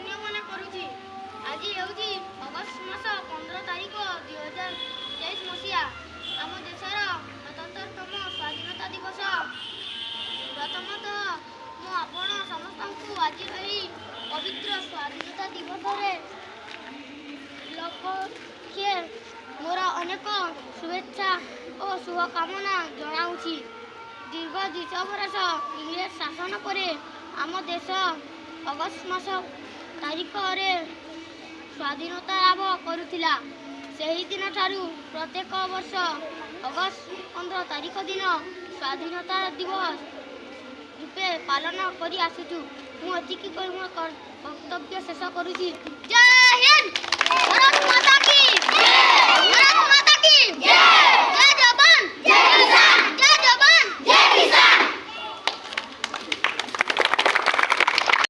ଧନ୍ୟ ମନେ କରୁଛି। ଆଜି ହେଉଛି ଅଗଷ୍ଟ ମାସ 15 ତାରିଖ, 2023 ମସିହା, ଆମ ଦେଶର 77ତମ ସ୍ୱାଧୀନତା ଦିବସ। ପ୍ରଥମତଃ ମୁଁ ଆପଣ ସମସ୍ତଙ୍କୁ ଆଜିର ଏହି ପବିତ୍ର ସ୍ୱାଧୀନତା ଦିବସରେ ଲକ୍ଷେ ମୋର ଅନେକ ଶୁଭେଚ୍ଛା ଓ ଶୁଭକାମନା ଜଣାଉଛି। ଦୀର୍ଘ 200 ବରଷ ଇଂରେଜ ଶାସନ ପରେ ଆମ ଦେଶ ଅଗଷ୍ଟ ମାସ ତାରିଖରେ ସ୍ୱାଧୀନତା ଲାଭ କରୁଥିଲା। ସେହିଦିନଠାରୁ ପ୍ରତ୍ୟେକ ବର୍ଷ ଅଗଷ୍ଟ 15 ତାରିଖ ଦିନ ସ୍ୱାଧୀନତା ଦିବସ ରୂପେ ପାଳନ କରି ଆସୁଛୁ। ମୁଁ ଏତିକି କହି ମୋ ବକ୍ତବ୍ୟ ଶେଷ କରୁଛି। ଜୟ ହିନ୍ଦ।